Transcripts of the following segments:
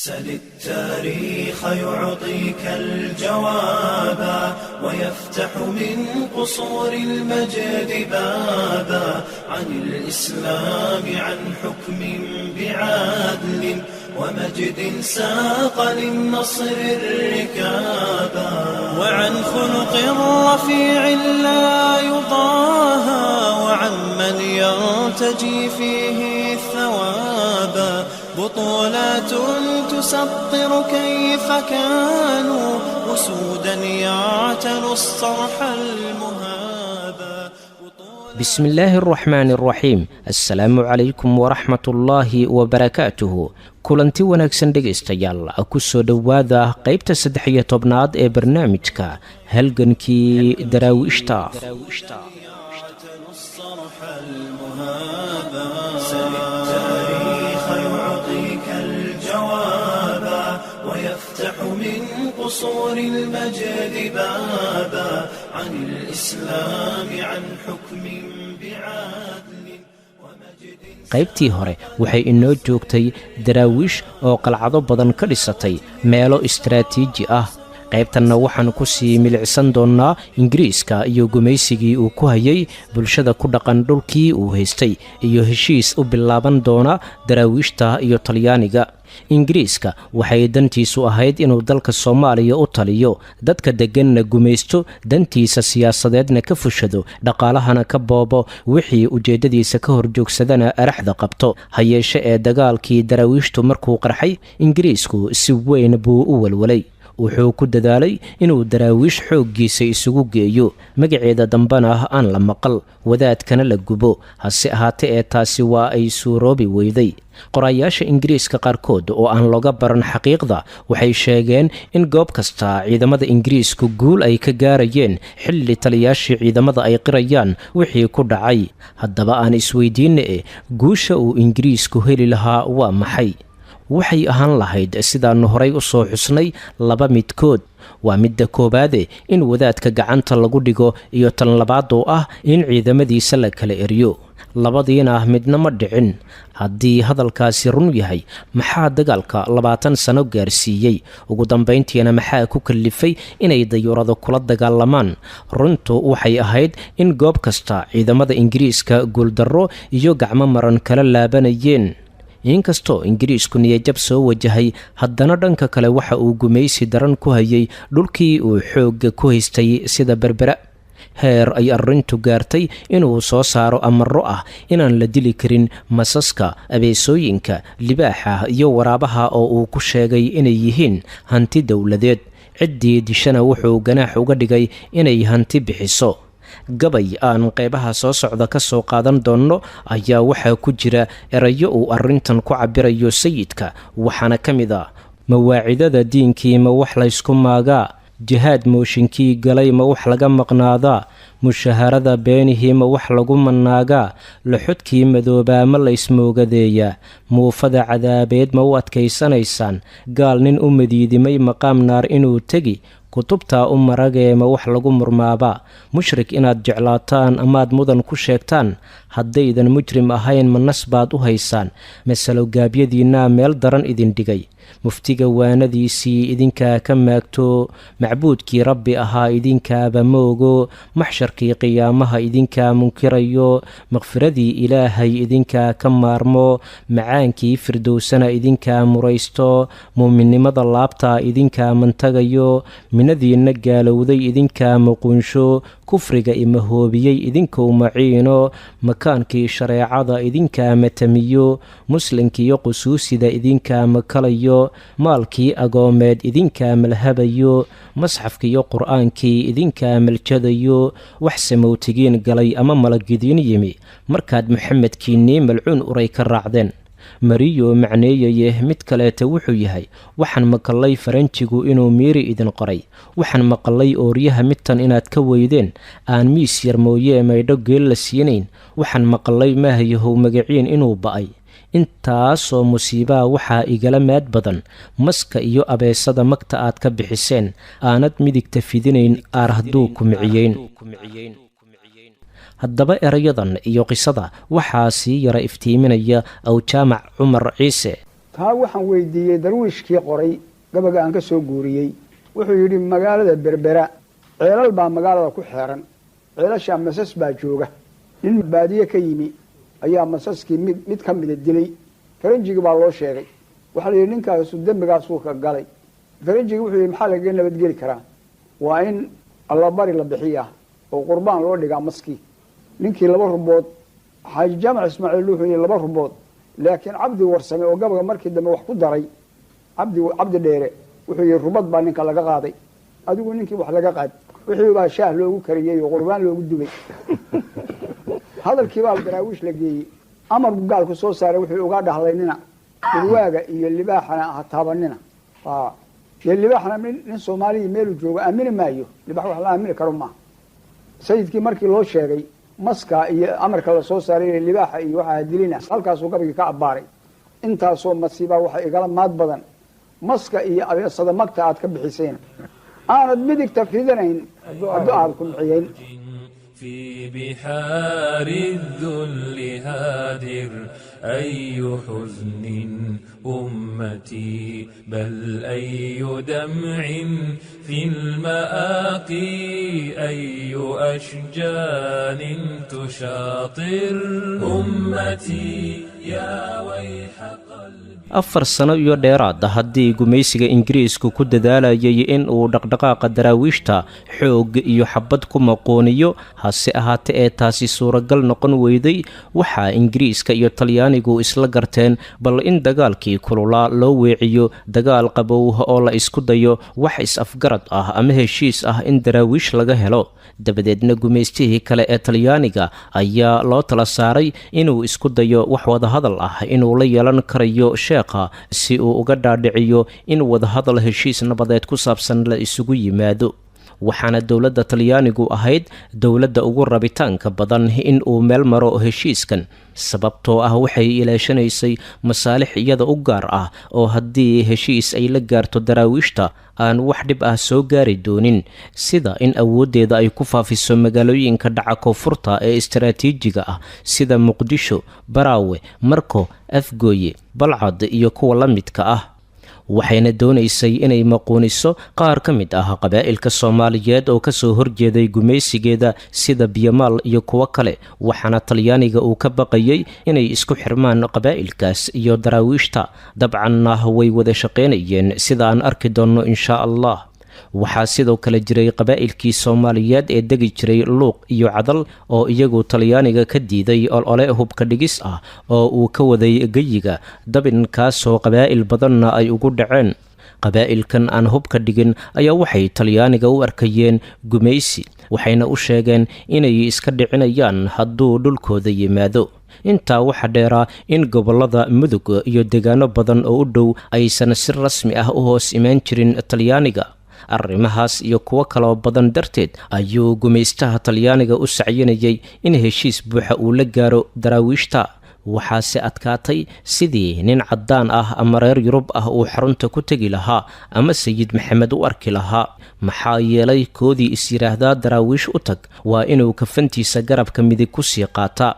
سل التاريخ يعطيك الجواب، ويفتح من قصور المجد بابا عن الإسلام، عن حكم بعدل ومجد ساق للنصر الركابا، وعن خلق رفيع لا يضاهى، وعن من يرتجي فيه الثوابا. بطولات تسطر كيف كانوا أسودا يعتلوا الصرح المهابا. بسم الله الرحمن الرحيم، السلام عليكم ورحمة الله وبركاته. Kulanti wanaagsan dhegaystayaal, kusoo dhowaada qeybta 13aad ee barnaamijka Halgankii Daraawiishta. يعتلوا الصرح المهابا. سل التاريخ يعطيك الجوابا، ويفتح من قصور المجد بابا عن الإسلام، عن حكم بعدل ومجد Qaybtii hore waxay inoo joogtay Daraawiish oo qalcado badan ka dhisatay meelo istaraatiiji ah. Qaybtanna waxaan ku sii milicsan doonnaa Ingiriiska iyo gumaysigii uu ku hayay bulshada ku dhaqan dhulkii uu haystay, iyo heshiis u bilaaban doona Daraawiishta iyo Talyaaniga. Ingiriiska waxay dantiisu ahayd inuu dalka Soomaaliya u taliyo, dadka degganna gumaysto, dantiisa siyaasadeedna ka fushado, dhaqaalahana ka boobo, wixii ujeeddadiisa ka horjoogsadana araxda qabto. Ha yeeshe ee dagaalkii Daraawiishtu markuu qarxay, Ingiriisku si weyn buu u walwalay. Wuxuu ku dadaalay inuu Daraawiish xooggiisa isugu geeyo, magaceeda dambena aan la maqal, wadaadkana la gubo. Hase ahaate ee taasi waa ay suuroobi weyday. Qorayaasha Ingiriiska qaarkood oo aan looga baran xaqiiqda waxay sheegeen in goob kasta ciidamada Ingiriisku guul ay ka gaarayeen, xilli taliyaashii ciidamada ay qirayaan wixii ku dhacay. Haddaba aan isweydiinna e, guusha uu Ingiriisku heli lahaa waa maxay? Waxay ahaan lahayd, sidaannu horay u soo xusnay, laba midkood. Waa midda koowaade in wadaadka gacanta lagu dhigo, iyo tan labaad oo ah in ciidamadiisa la kala eriyo. Labadiina midna ma dhicin. Haddii hadalkaasi run yahay, maxaa dagaalka 20 sano gaarsiiyey? Ugu dambayntiina maxaa ku kallifay inay dayuurado kula dagaalamaan? Runtu waxay ahayd in goob kasta ciidamada Ingiriiska guuldarro iyo gacmo maran kala laabanayeen. Inkastoo Ingiriisku niyajab soo wajahay, haddana dhanka kale waxa uu gumaysi daran ku hayay dhulkii uu xoogga ku haystay, sida Berbera, heer ay arrintu gaartay inuu soo saaro amarro ah inaan la dili karin masaska, abeesooyinka, libaaxa iyo waraabaha, oo uu ku sheegay inay yihiin hanti dowladeed. Ciddii dishana wuxuu ganaax uga dhigay inay hanti bixiso. Gabay aan qeybaha soo socda ka soo qaadan doonno ayaa waxaa ku jira erayo uu arrintan ku cabirayo sayidka, waxaana ka mid ah: "Mawaacidada diinkii ma wax laysku maagaa? Jihaad mooshinkii galay ma wax laga maqnaadaa? Mushaharada beenihii ma wax lagu mannaagaa? Laxodkii madoobaa ma laysmoogadeeyaa? Muufada cadaabeed ma u adkaysanaysaan? Gaal nin u madiidimay maqaam naar inuu tegi, kutubtaa u maragee ma wax lagu murmaabaa? Mushrik inaad jeclaataan amaad mudan ku sheegtaan, haddaydan mujrim ahayn ma nas baad u haysaan? Masalo gaabyadiinnaa meel daran idin dhigay. Muftiga waanadiisii idinkaa ka maagto, macbuudkii Rabbi ahaa idinkaaba moogo, maxsharkii qiyaamaha idinkaa munkirayo, makfiradii Ilaahay idinkaa ka maarmo, macaankii Firdowsana idinkaa muraysto, muuminnimada laabtaa idinkaa mantagayo, minadiinna gaalowday idinkaa muquunsho, kufriga imahoobiyey idinkou maciino, makaankii shareecada idinkaa matamiyo, muslinkiyo qusuusida idinkaa makalayo, maalkii agoomeed idinkaa malhabayo, masxafkiiyo qur'aankii idinkaa maljadayo, wax samowtigiin galay ama malagidiin yimi markaad Maxamedkiinnii malcuun uray ka raacdeen." Mariyo macneeyaye mid kaleeta wuxuu yahay: "Waxaan maqalay Faranjigu inuu miiri idin qoray. Waxaan maqalay ooryaha midtan inaad ka weydeen, aan miis yar mooyee maydho geel la siinayn. Waxaan maqalay maahayahow magaciin inuu ba'ay. Intaasoo musiibaa waxaa igala maad badan maska iyo abeesada magta aad ka bixiseen, aanad midigta fidinayn aar hadduu ku miciyeyn." Haddaba erayadan iyo qisada waxaa sii yara iftiiminaya Awjaamac Cumar Ciise. Taa waxaan weydiiyey darwiishkii qoray gabaga aan ka soo guuriyey. Wuxuu yidhi, magaalada Berbera ceelal baa magaalada ku xeeran, ceelashaa masas baa jooga. Nin baadiye ka yimi ayaa masaskii mid ka mida dilay. Faranjigi baa loo sheegay. Waxaa la yidhi, ninkaasu dembigaasuu ka galay. Faranjigi wuxuu yidhi, maxaa lagaga nabadgeli karaa? Waa in allabari la bixiyaa oo qurbaan loo dhigaa maskii. Ninkii laba rubood, Xaaji Jaamac Ismaaciil wuxuu yidhi laba rubood, laakiin Cabdi Warsame oo gabaga markii dambe wax ku daray, Cabdi Dheere, wuxuu yidhi rubad baa ninka laga qaaday. Adigu ninkii wax laga qaad, wixii baa shaah loogu kariyey oo qurbaan loogu dubay. Hadalkii baa Daraawiish la geeyey. Amar buu gaalku soo saaray, wuxuu uga dhahlaynina dhurwaaga iyo libaaxana ha taabanina. Dee libaaxna nin Soomaaliya meeluu joogo aamini maayo. Libaax wax la aamini karo maaha. Sayidkii markii loo sheegay maska iyo amarka lasoo saaray, libaaxa iyo waxaa dilina, halkaasuu gabagii ka abbaaray: intaasoo masiibaa waxa igala maad badan maska iyo abeesada magta aad ka bixiseen, aanad midigta fidanayn hadduu aad ku miciyeyn. في بحار الذل هادر، أي حزن أمتي؟ بل أي دمع في المآقي؟ أي أشجان تشاطر أمتي؟ يا ويح قلبي. 4 sano iyo dheeraad haddii gumaysiga Ingiriisku ku dadaalayay in uu dhaqdhaqaaqa Daraawiishta xoog iyo xabad ku maqooniyo, hase ahaate ee taasi suuragal noqon weyday, waxaa Ingiriiska iyo Talyaanigu isla garteen bal in dagaalkii kululaa loo weeciyo dagaal qabow oo la isku dayo wax is-afgarad ah ama heshiis ah in Daraawiish laga helo. Dabadeedna gumaystihii kale ee Talyaaniga ayaa loo tala saaray inuu isku dayo wax wadahadal ah inuu la yeelan karayo sheekha, si uu uga dhaadhiciyo in wadahadal heshiis nabadeed ku saabsan la isugu yimaado. Waxaana dowladda Talyaanigu ahayd dowladda ugu rabitaanka badan in uu meel maro heshiiskan, sababtoo ah waxay ilaashanaysay masaalix iyada u gaar ah, oo haddii heshiis ay la gaarto Daraawiishta aan wax dhib ah soo gaari doonin, sida in awooddeeda ay ku faafiso magaalooyinka dhaca koonfurta ee istaraatiijiga ah, sida Muqdisho, Baraawe, Marko, Afgooye, Balcad iyo kuwa la midka ah. Waxayna doonaysay inay maquuniso qaar ka mid ah qabaa'ilka Soomaaliyeed oo kasoo horjeeday gumaysigeeda, sida Biyamaal iyo kuwo kale. Waxaana Talyaaniga uu ka baqayay inay isku xirmaan qabaa'ilkaas iyo Daraawiishta. Dabcanna way wada shaqaynayeen, sida aan arki doonno inshaa Allah. Waxaa sidoo kale jiray qabaa'ilkii Soomaaliyeed ee degi jiray Luuq iyo Cadal oo iyagu Talyaaniga ka diiday olole hubka dhigis ah oo uu ka waday geyiga, dabinkaasoo qabaa'il badanna ay ugu dhaceen. Qabaa'ilkan aan hubka dhigin ayaa waxay Talyaaniga u arkayeen gumaysi, waxayna u sheegeen inay iska dhicinayaan hadduu dhulkooda yimaado. Intaa waxaa dheeraa in gobollada Mudug iyo deegaano badan oo u dhow aysan si rasmi ah u hoos imaan jirin Talyaaniga. Arrimahaas iyo kuwo kaloo badan darteed ayuu gumaystaha Talyaaniga u sacyinayay in heshiis buuxa uu la gaaro Daraawiishta. Waxaase adkaatay sidii nin caddaan ah ama reer Yurub ah uu xarunta ku tegi lahaa ama Sayid Maxamed u arki lahaa, maxaa yeelay koodii is yidhaahdaa Daraawiish u tag waa inuu kafantiisa garabka midig ku sii qaataa.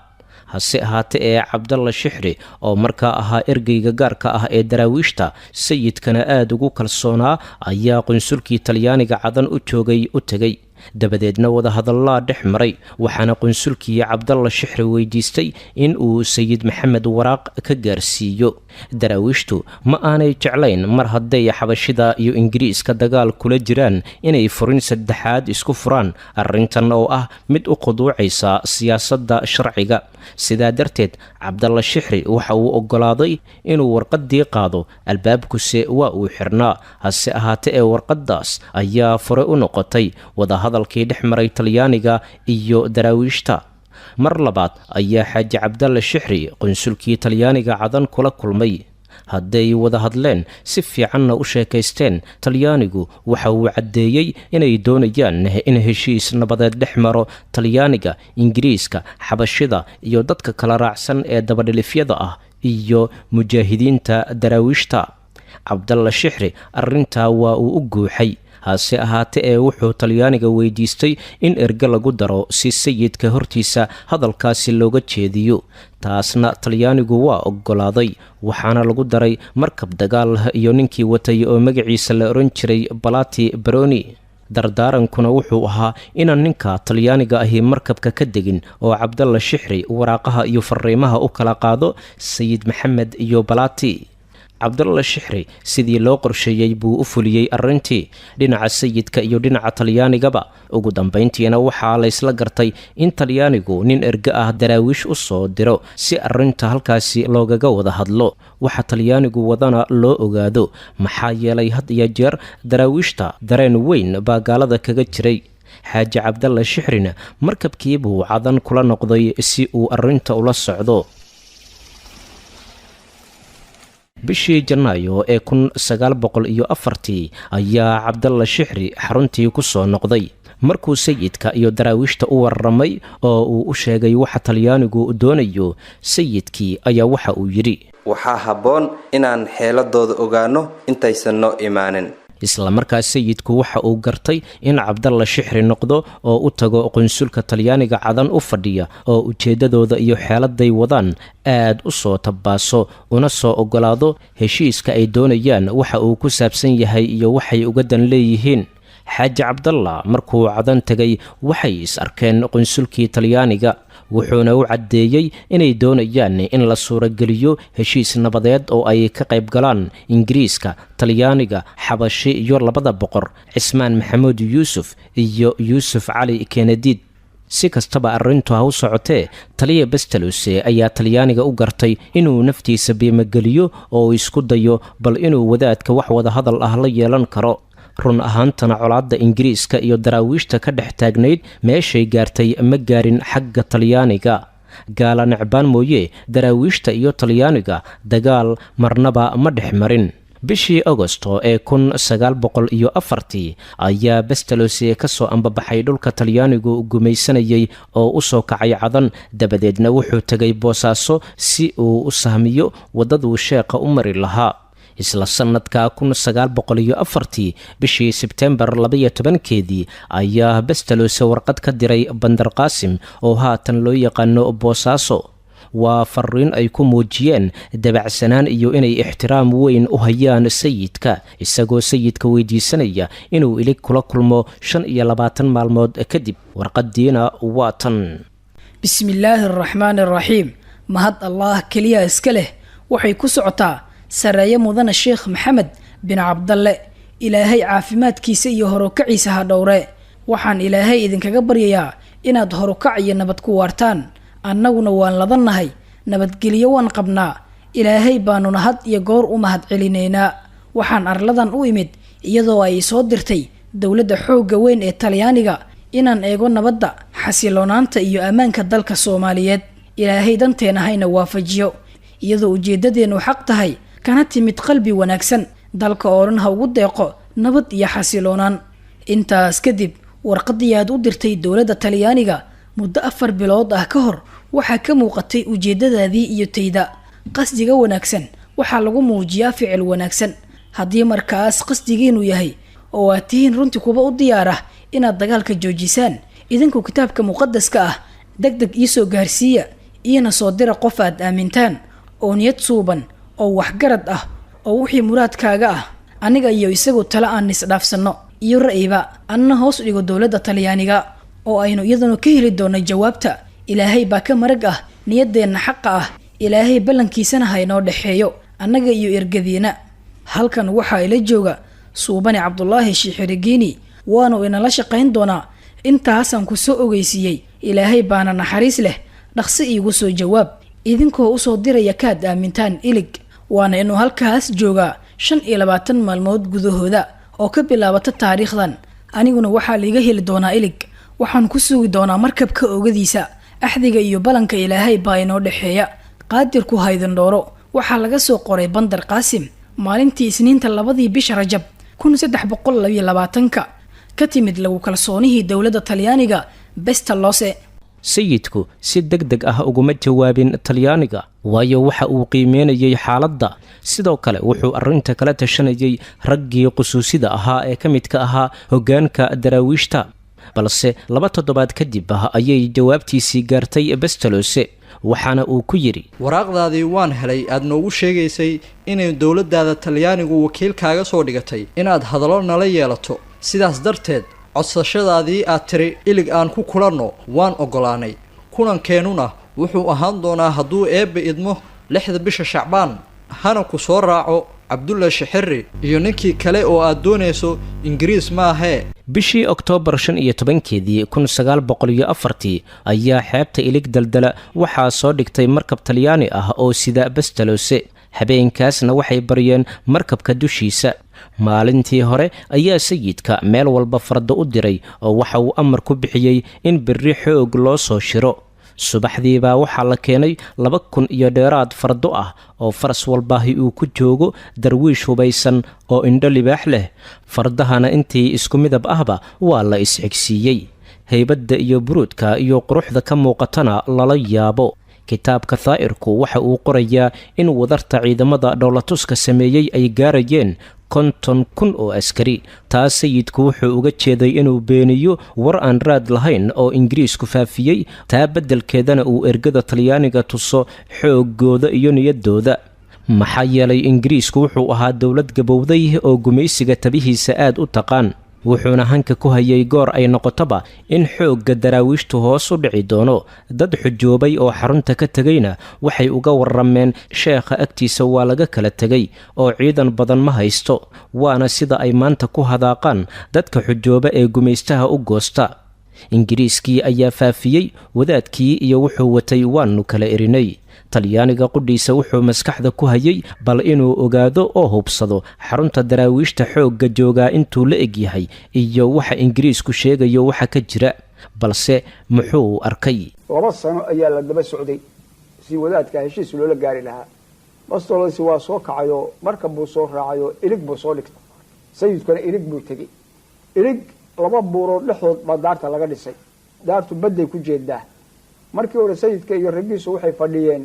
Hase ahaate ee Cabdalla Shixri, oo markaa ahaa ergeyga gaarka ah ee Daraawiishta, sayidkana aada ugu kalsoonaa, ayaa qunsulkii Talyaaniga Cadan u joogay u tegey. Dabadeedna wadahadallaa dhex maray, waxaana qunsulkii Cabdalla Shixri weydiistay in uu Sayid Maxamed waraaq ka gaarsiiyo. Daraawiishtu ma aanay jeclayn, mar hadday Xabashida iyo Ingiriiska dagaal kula jiraan, inay furin saddexaad isku furaan arrintan oo ah mid u quduucaysa siyaasadda sharciga. Sidaa darteed Cabdalla Shixri waxa uu oggolaaday inuu warqaddii qaado, albaabkuse waa uu xirnaa. Hase ahaate ee warqaddaas ayaa fure u noqotay wadahadalkii dhex maray Talyaaniga iyo Daraawiishta. Mar labaad ayaa Xaaji Cabdalla Shixri qunsulkii Talyaaniga Cadan kula kulmay. Hadday wada hadleen, si fiicanna u sheekaysteen, Talyaanigu waxa uu caddeeyey inay doonayaan in heshiis nabadeed dhex maro Talyaaniga, Ingiriiska, Xabashida iyo dadka kala raacsan ee dabadhilifyada ah iyo mujaahidiinta Daraawiishta. Cabdalla Shixri arrintaa waa uu u guuxay. Hase ahaatee ee wuxuu u sheegay Talyaaniga in Hase ahaate ee wuxuu Talyaaniga weydiistay in erge lagu daro si sayidka hortiisa hadalkaasi looga jeediyo. Taasna Talyaanigu waa oggolaaday, waxaana lagu daray markab dagaal iyo ninkii watay oo magaciisa la odhan jiray Balati Baroni. Dardaarankuna wuxuu ahaa inaan ninka Talyaaniga ahi markabka ka degin oo Cabdalla Shixri waraaqaha iyo fariimaha u kala qaado Sayid Maxamed iyo Balati. Cabdalla Shixri sidii loo qorsheeyey buu u fuliyey arrintii, dhinaca sayidka iyo dhinaca Talyaanigaba. Ugu dambayntiina waxaa laysla gartay in Talyaanigu nin erge ah Daraawiish u soo diro si arrinta halkaasi loogaga wada hadlo, waxa Talyaanigu wadana loo ogaado, maxaa yeelay had iyo jeer Daraawiishta dareen weyn baa gaalada kaga jiray. Xaaji Cabdalla Shixrina markabkiibuu Cadan kula noqday si uu arrinta ula socdo. Bishii Janaayo ee 1904-tii ayaa Cabdalla Shixri xaruntii ku soo noqday. Markuu sayidka iyo Daraawiishta u warramay oo uu u sheegay waxa Talyaanigu doonayo, sayidkii ayaa waxa uu yidhi: Waxaa habboon inaan xeeladooda ogaanno intaysan noo imaanin. Isla markaa sayidku waxa uu gartay in Cabdalla Shixri noqdo oo u tago qunsulka Talyaaniga Cadan u fadhiya, oo ujeeddadooda iyo xeeladay wadaan aad u soo tabbaaso, una soo oggolaado heshiiska ay doonayaan waxa uu ku saabsan yahay iyo waxay uga dan leeyihiin. Xaaji Cabdalla markuu Cadan tegay, waxay is arkeen qunsulkii Talyaaniga, wuxuuna u caddeeyey inay doonayaan in la suurageliyo heshiis nabadeed oo ay ka qayb galaan Ingiriiska, Talyaaniga, Xabashi iyo labada boqor, Cismaan Maxamuud Yuusuf iyo Yuusuf Cali Kenediid. Si kastaba arrintu ha u socotee, taliya Bestalose ayaa Talyaaniga u gartay inuu naftiisa biimogeliyo oo isku dayo bal inuu wadaadka wax wada hadal ah la yeelan karo. Run ahaantana colaadda Ingiriiska iyo Daraawiishta ka dhex taagnayd meeshay gaartay ma gaarin xagga Talyaaniga. Gaala necbaan mooye, Daraawiishta iyo Talyaaniga dagaal marnaba ma dhex marin. Bishii Agosto ee 1904-tii ayaa Bestalose ka soo ambabaxay dhulka Talyaanigu gumaysanayay oo u soo kacay Cadan. Dabadeedna wuxuu tegay Boosaaso si uu u sahmiyo waddaduu sheekha u mari lahaa. Isla sannadka 1904-tii, bishii Sebtembar 12-keedii, ayaa Bestalose warqad ka diray Bandar Qaasim oo haatan loo yaqaano Boosaaso. Waa fariin ay ku muujiyeen dabacsanaan iyo inay ixtiraam weyn u hayaan sayidka, isagoo sayidka weydiisanaya inuu ilig kula kulmo 25 maalmood kadib. Warqadiina waa tan: Bismillaahi araxmaani araxiim. Mahad Allaah keliya iska leh. Waxay ku socotaa sareeye mudane Sheekh Maxamed bin Cabdalle. Ilaahay caafimaadkiisa iyo horukaciisa ha dhowre. Waxaan Ilaahay idinkaga baryayaa inaad horukac iyo nabad ku waartaan. Annaguna waan ladannahay, nabadgelyo waan qabnaa, Ilaahay baanuna had iyo goor u mahad celinaynaa. Waxaan arladan u imid iyadoo ay soo dirtay dowladda xoogga weyn ee Talyaaniga inaan eego nabadda, xasiloonaanta iyo ammaanka dalka Soomaaliyeed. Ilaahay danteena hayna waafajiyo, iyadoo ujeeddadeennu xaq tahay kana timid qalbi wanaagsan. Dalka oo dhan ha ugu deeqo nabad iyo xasiloonaan. Intaas kadib, warqadii aad u dirtay dowladda Talyaaniga muddo 4 bilood ah ka hor waxaa ka muuqatay ujeeddadaadii iyo tayda. Qasdiga wanaagsan waxaa lagu muujiyaa ficil wanaagsan. Haddii markaas qasdigiinu yahay oo aad tihiin runtii kuba u diyaar ah inaad dagaalka joojisaan, idinku kitaabka muqadaska ah deg deg iisoo gaarsiiya, iina soo dira qof aad aamintaan oo niyad suuban oo waxgarad ah oo wixii muraadkaaga ah aniga iyo isagu tale aan isdhaafsanno iyo ra'yiba, anna hoos dhigo dowladda Talyaaniga oo aynu iyaduna ka heli doonay jawaabta. Ilaahay baa ka marag ah niyaddeenna xaqa ah. Ilaahay ballankiisana haynoo dhexeeyo annaga iyo ergadiina. Halkan waxaa ila jooga Suubane Cabdulaahi Shiixirigiini, waanu inala shaqayn doonaa. Intaasaan ku soo ogeysiiyey. Ilaahay baana naxariis leh. Dhaqsi iigu soo jawaab idinkoo usoo diraya kaad aamintaan ilig, waana inuu halkaas joogaa 25 maalmood gudahooda oo ka bilaabata taariikhdan. Aniguna waxaa laiga heli doonaa ilig. Waxaan ku sugi doonaa markabka oogadiisa. Axdiga iyo ballanka Ilaahay baa inoo dhexeeya. Qaadirku haydin dhooro. Waxaa laga soo qoray Bandar Qaasim maalintii Isniinta, 2-dii bisha Rajab 1322-ka, ka timid lagu kalsoonihii dowladda Talyaaniga, Bestalose. Sayidku si deg deg ah uguma jawaabin Talyaaniga, waayo waxa uu qiimeynayay xaaladda. Sidoo kale wuxuu arrinta kala tashanayay raggii qusuusida ahaa ee ka midka ahaa hoggaanka Daraawiishta. Balse 2 toddobaad kadib ah ayay jawaabtiisii gaartay Bestalose, waxaana uu ku yidhi: Waraaqdaadii waan helay aad noogu sheegaysay inay dowladdaada Talyaanigu wakiilkaaga soo dhigatay inaad hadallo nala yeelato. Sidaas darteed codsashadaadii aad tiri Ilig aan ku kulanno waan oggolaanay. Kulankeenuna wuxuu ahaan doonaa, hadduu Eebba idmo, 6da bisha Shacbaan, hana ku soo raaco Cabdulla Shixiri iyo ninkii kale oo aad doonayso, Ingiriis maahee. Bishii Oktoobar 15-keedii 1904-tii ayaa xeebta Ilig Daldala waxaa soo dhigtay markab Talyaani ah oo sida Bestalose. Habeenkaasna waxay baryeen markabka dushiisa. Maalintii hore ayaa sayidka meel walba fardo u diray, oo waxa uu amar ku bixiyey in berri xoog loo soo shiro. Subaxdiibaa waxaa la keenay 2000 iyo dheeraad fardo ah, oo faras walbaahi uu ku joogo darwiish hubaysan oo indho libaax leh. Fardahana intii isku midab ahba waa la isxigsiiyey. Haybadda iyo buruudka iyo quruxda ka muuqatana lala yaabo. Kitaabka Thaa'irku waxa uu qorayaa in wadarta ciidamada dhoolatuska sameeyey ay gaarayeen 50,000 oo askari. Taas sayidku wuxuu uga jeeday inuu beeniyo war aan raad lahayn oo Ingiriisku faafiyey, taa beddelkeedana uu ergada Talyaaniga tuso xooggooda iyo niyaddooda. Maxaa yeelay, Ingiriisku wuxuu ahaa dowlad gabowday oo gumaysiga tabihiisa aad u taqaan, wuxuuna hanka ku hayay goor ay noqotoba in xoogga Daraawiishtu hoos u dhici doono. Dad xujoobay oo xarunta ka tegayna waxay uga warrameen: sheekha agtiisa waa laga kala tegay oo ciidan badan ma haysto. Waana sida ay maanta ku hadaaqaan dadka xujooba ee gumaystaha u goosta: Ingiriiskii ayaa faafiyey wadaadkii iyo wuxuu watay, waanu kala erinay. Talyaaniga qudhiisa wuxuu maskaxda ku hayay bal inuu ogaado oo hubsado xarunta Daraawiishta xoogga joogaa intuu la eg yahay iyo waxa Ingiriisku sheegayo waxa ka jira. Balse muxuu arkay? 2 sano ayaa la daba socday si wadaadka heshiis loola gaari lahaa. Bastolasi waa soo kacayoo markab buu soo raacayoo Ilig buu soo dhigtay. Sayidkuna Ilig buu tegey. Ilig laba buurood dhexdood baa daarta laga dhisay. Daartu badday ku jeedaa. Markii hore sayidka iyo raggiisu waxay fadhiyeen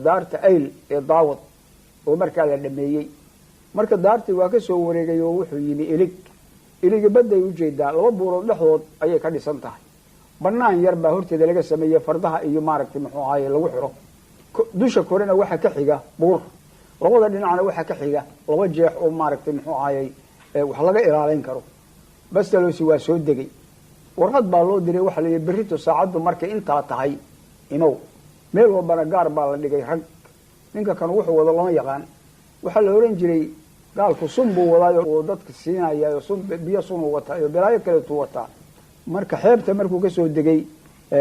daarta Ayl ee Daawad oo markaa la dhameeyey. Marka daartii waa ka soo wareegay oo wuxuu yimi Ilig. Iligi badday ujeedaa, laba buurood dhexdood ayay ka dhisan tahay. Banaan yar baa horteeda laga sameeyey, fardaha iyo maaragtay muxuu ahaye lagu xiro. Dusha korena waxaa ka xiga buur, labada dhinacna waxaa ka xiga laba jeex oo maaragtay muxuu ahayey wax laga ilaaleyn karo. Bastalosi waa soo degay. Warqad baa loo diray. Waxaa la yidhi: berrito saacaddu markay intaa tahay imow. Meel walbana gaar baa la dhigay rag. Ninka kan wuxuu wado lama yaqaan. Waxaa la ohan jiray gaalku sun buu wadaayo oo dadka siinaya, sun biyo sunuu wataa iyo balaayo kaleetuu wataa. Marka xeebta markuu kasoo degay,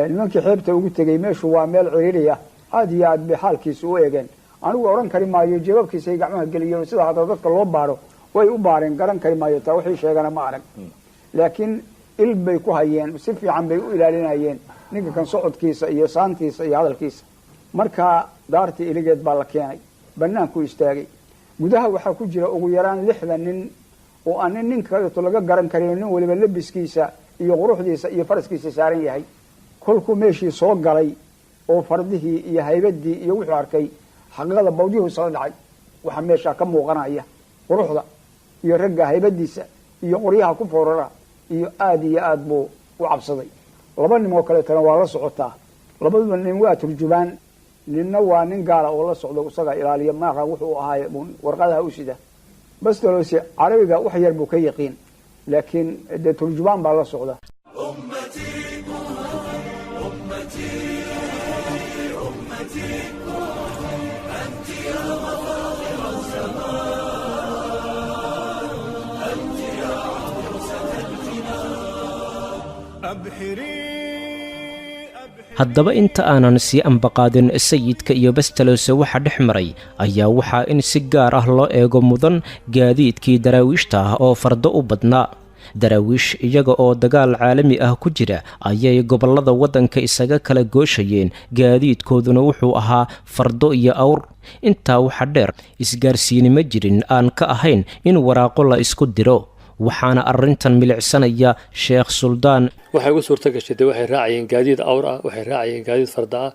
nimankii xeebta ugu tegey, meeshu waa meel ciriiriya, aad iyo aad bay xaalkiisa u eegeen. Anigu odhan kari maayo jeebabkiisay gacmaha geliyeen, sida hadda dadka loo baaro way u baareen, garan kari maayo taa. Waxay sheegana ma arag, laakiin il bay ku hayeen, si fiican bay u ilaalinayeen ninka kan socodkiisa iyo saantiisa iyo hadalkiisa. Marka daartii Iligeed baa la keenay, banaanku istaagay. Gudaha waxaa ku jira ugu yaraan 60 nin oo aan nin nin kaleeto laga garan karin, nin waliba labiskiisa iyo quruxdiisa iyo faraskiisa saaran yahay. Kolkuu meeshii soo galay oo fardihii iyo haybadii iyo wuxuu arkay, xaqiiqada bawdyuhu isla dhacay. Waxaa meeshaa ka muuqanaya quruxda iyo ragga haybadiisa iyo qoryaha ku foorara iyo aad iyo aad buu u cabsaday. Laba nin oo kaleetana waa la socotaa. Labaduna nin waa turjubaan, ninna waa nin gaala oo la socdo, isaga ilaaliya maaqa wuxuu ahaay warqadaha u sida. Bastalosi Carabiga wax yar buu ka yaqiin, laakiin dee turjubaan baa la socda. أمتي أمتي أمتي أنت يا مفاخر الزمان، أنت يا عروسة الجنان، أبحري. Haddaba inta aanan sii ambaqaadin sayidka iyo Bastalose waxa dhex maray, ayaa waxaa in si gaar ah loo eego mudan gaadiidkii Daraawiishta ah oo fardo u badnaa. Daraawiish iyaga oo dagaal caalami ah ku jira ayay gobollada waddanka isaga kala gooshayeen, gaadiidkooduna wuxuu ahaa fardo iyo awr. Intaa waxa dheer, isgaarsiini ma jirin aan ka ahayn in waraaqo la isku diro. Waxaana arrintan milicsanaya Sheekh Suldaan. Waxay ugu suurto gashay dee waxay raacayeen gaadiid awr ah, waxay raacayeen gaadiid farda ah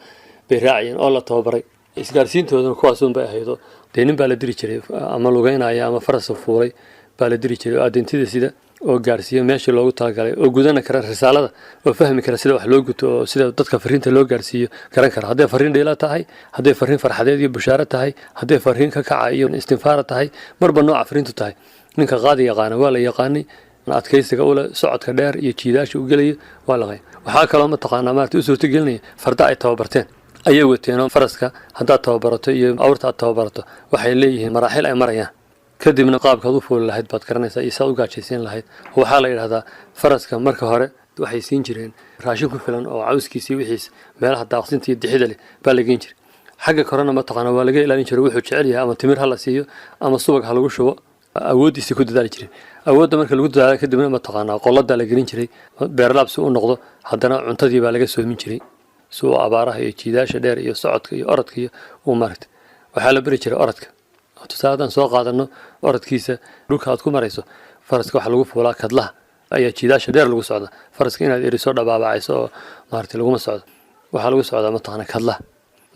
bay raacayeen oo la tababaray. Isgaarsiintooduna kuwaasun bay ahaydo. Dee nin baa la diri jiray ama lugeynaya ama farasa fuulay baa la diri jiray oo adeentida sida oo gaarsiiya meeshii loogu talagalay oo gudana kara risaalada oo fahmi kara sida wax loo guto oo sida dadka fariinta loo gaarsiiyo garan kara, hadday fariin dhiila tahay, hadday fariin farxadeed iyo bushaaro tahay, hadday fariin ka kaca iyo istinfaara tahay, marba nooca fariintu tahay. Ninka qaadi yaqaana waa la yaqaanay, adkaysiga ule socodka dheer iyo jiidaasha u gelaya waa laqay. Waxaa kaloo mataqaanaa maarata u suurtagelinaya farda ay tababarteen ayay wateenoo. Faraska haddaad tababarato iyo awrta aad tababarato waxay leeyihiin maraaxil ay marayaan, kadibna qaabkaad u fuuli lahayd baad garanaysaa iyo saad u gaajaysiin lahayd. Waxaa la yidhahdaa faraska marka hore waxay siin jireen raashin ku filan oo cawskiisa iyo wixiis meelaha daaqsinta iyo dixida leh baa la geen jiray. Xagga korena mataqaana waa laga ilaalin jiray. Wuxuu jecel yahay ama timir ha la siiyo ama subag ha lagu shubo, awooddiisa ku dadaali jireen. Awoodda marka lagu dadaala kadibna mataqaanaa qoladaa la gelin jiray beerlaab si u noqdo. Haddana cuntadii baa laga soomin jiray si uu abaaraha iyo jiidaasha dheer iyo socodka iyo orodka iyo uu maaragtay. Waxaa la beri jiray orodka. Tusaale haddaan soo qaadano orodkiisa dhulka aad ku marayso, faraska waxaa lagu fuulaa kadlaha ayaa jiidaasha dheer lagu socda. Faraska inaad eriso dhabaabacayso oo maaragtay laguma socdo, waxaa lagu socdaa mataqaana kadlaha.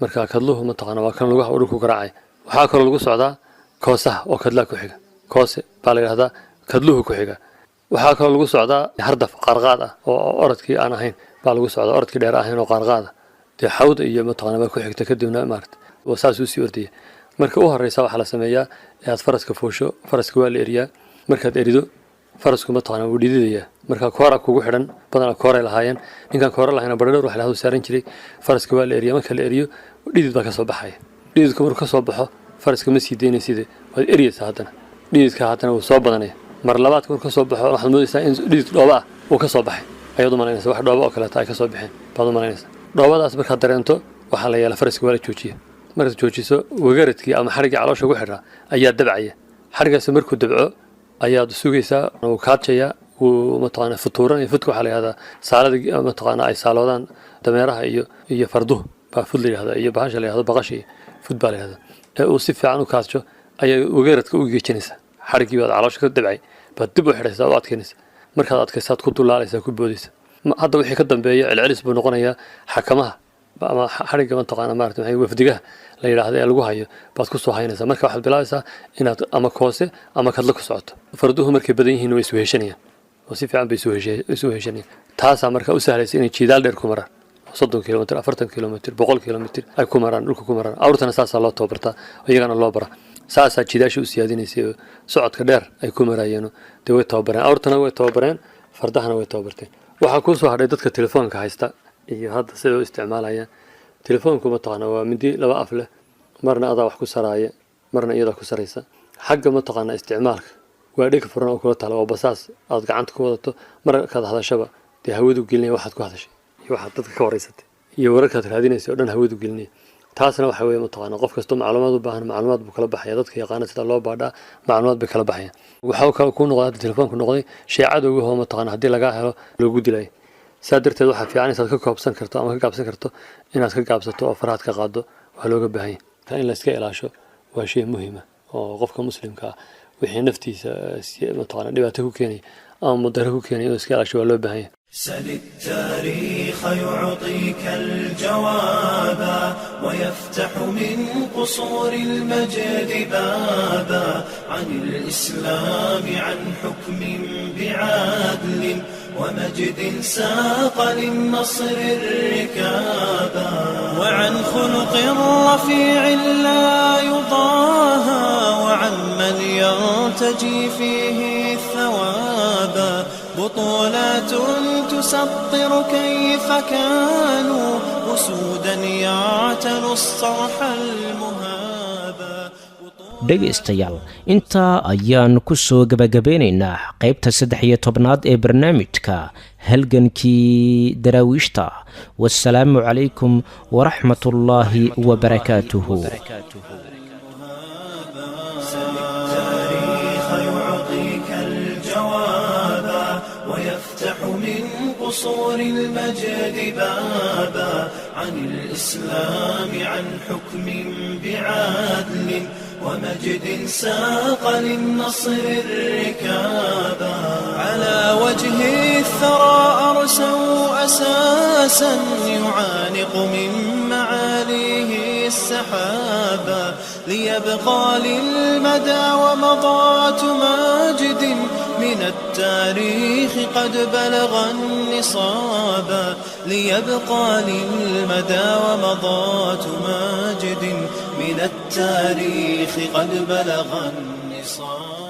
Marka kadluhu mataqaana waa kan lugaha uu dhulku garaacaya. Waxaa kaloo lagu socdaa koosaha oo kadlaha ku xiga, koose baa la yidhahdaa, kadluhu ku xiga. Waxaa kaloo lagu socdaa hardaf qaarqaad ah oo orodkii aan ahayn baa lagu socdaa, orodkii dheer ahayn oo qaarqaad ah. Dee xawda iyo mataqaana baa ku xigta kadibna maaragtay oo saas uu sii ordaya. Marka u horeysa waxaa la sameeyaa ee aad faraska fuusho, faraska waa la eriyaa. Markaad erido farasku mataqaana wuu dhididayaa. Marka koora kugu xidhan, badanaa kooray lahaayeen, ninkaan koora lahayna baradhowr wax lahadu saaran jiray. Faraska waa la eriyaa. Marka la eriyo dhidid baa kasoo baxaya. Dhididku markuu kasoo baxo faraska ma sii daynaysid, waad eriyaysaa. Haddana dhididka haddana wuu soo badanaya. Mar labaadka markuu kasoo baxo waxaad moodaysaa in dhidid dhooba ah uu kasoo baxay ayaad u malaynaysa, wax dhooba oo kaleeta ay kasoo baxeen baad u malaynaysaa. Dhoobadaas markaad dareento waxaa la yeelaa faraska waa la joojiya. Markaad joojiso wagaradkii ama xariggii caloosha ugu xidhaa ayaa dabcaya. Xariggaas markuu dabco ayaad sugaysaa, wuu kaadjayaa, wuu mataqaana futuuranaya. Fudka waxaa la yihahdaa saalada mataqaana ay saaloodaan dameeraha iyo farduhu baa fud la yihahdaa, iyo bahasha la yihahdo baqasha iyo fud baa la yihahdaa. Ee uu si fiican u kaadsho ayaa wagaradka u geejinaysaa. Xariggii baad caloosha ka dabcay baad dib u xidhaysaa oo adkaynaysaa. Markaad adkaysaad ku dulaalaysaa, ku boodaysaa. Hadda wixii ka dambeeya celcelis buu noqonayaa. Xakamaha ama xarigga mataqaana maarata maxay wafdigaha la yidhaahdo ee lagu hayo baad ku soo haynaysaa. Marka waxaad bilaabaysaa inaad ama koose ama kadla ku socoto. Farduhu markay badan yihiin way isweheshanayaan oo si fiican bay isu weheshanayaan. Taasaa marka u sahlaysa inay jiidaal dheer ku maraan, 30 kilomitr, 40 kilomitr, 100 kilomitr ay ku maraan, dhulka ku maraan. Awrtana saasaa loo tababartaa, iyagana loo baraa. Saasaa jiidaasha u siyaadinaysay oo socodka dheer ay ku maraayeen. Dee way tababareen, awrtana way tababareen, fardahana way tababarteen. Waxaa kuu soo hadhay dadka telefoonka haysta iyo hadda sida u isticmaalayaan telefoonku. Mataqaana waa mindi laba af leh, marna adaa wax ku saraaya, marna iyadaa ku saraysa. Xagga mataqaana isticmaalka waa dheg furan oo kula taala, waa basaas aad gacanta ku wadato. Markaad hadashaba dee hawadu gelinaya waxaad ku hadashay iyo waxaad dadka ka wareysatay iyo wararkaad raadinaysa oo dhan hawadu gelinaya. Taasna waxa weeye mataqaana qof kastoo macluumaad u baahan macluumaad buu kala baxaya. Dadka yaqaana sida loo baadhaa macluumaad bay kala baxayaan. Waxaa kale kuu noqday hadda telefoonku noqday shay cadowgahoo mataqaana haddii lagaa helo loogu dilayo. Saa darteed waxaa fiican inaad ka koobsan karto ama ka gaabsan karto inaad ka gaabsato oo farahaad ka qaado waa looga baahan yahay. In la iska ilaasho waa shay muhiima oo qofka muslimka ah wixii naftiisa mataqaana dhibaato ku keenaya ama mudaro ku keenaya inuu iska ilaasho waa loo baahan yahay. سل التاريخ يعطيك الجواب ويفتح من قصور المجد بابا عن الإسلام، عن حكم بعدل ومجد ساق للنصر الركابا، وعن خلق رفيع لا يضاهى، وعن من يرتجي فيه الثوابا. بطولات تسطر كيف كانوا أسودا يعتلوا الصرح المهابا. Dhegaystayaal, intaa ayaan ku soo gebagabeynaynaa qaybta 13aad ee barnaamijka Halgankii Daraawiishta. Wasalaamu calaykum waraxmatullaahi wabarakaatuhu. التاريخ يعطيك الجواب ويفتح من قصور المجد بابا عن الإسلام، عن حكم بعدل. ومجد ساق للنصر الركابا. على وجه الثرى أرسوا أساسا يعانق من معاليه السحابا، ليبقى للمدى ومضات ماجد من التاريخ قد بلغ النصابا، ليبقى للمدى ومضات ماجد من التاريخ قد بلغ النصابا.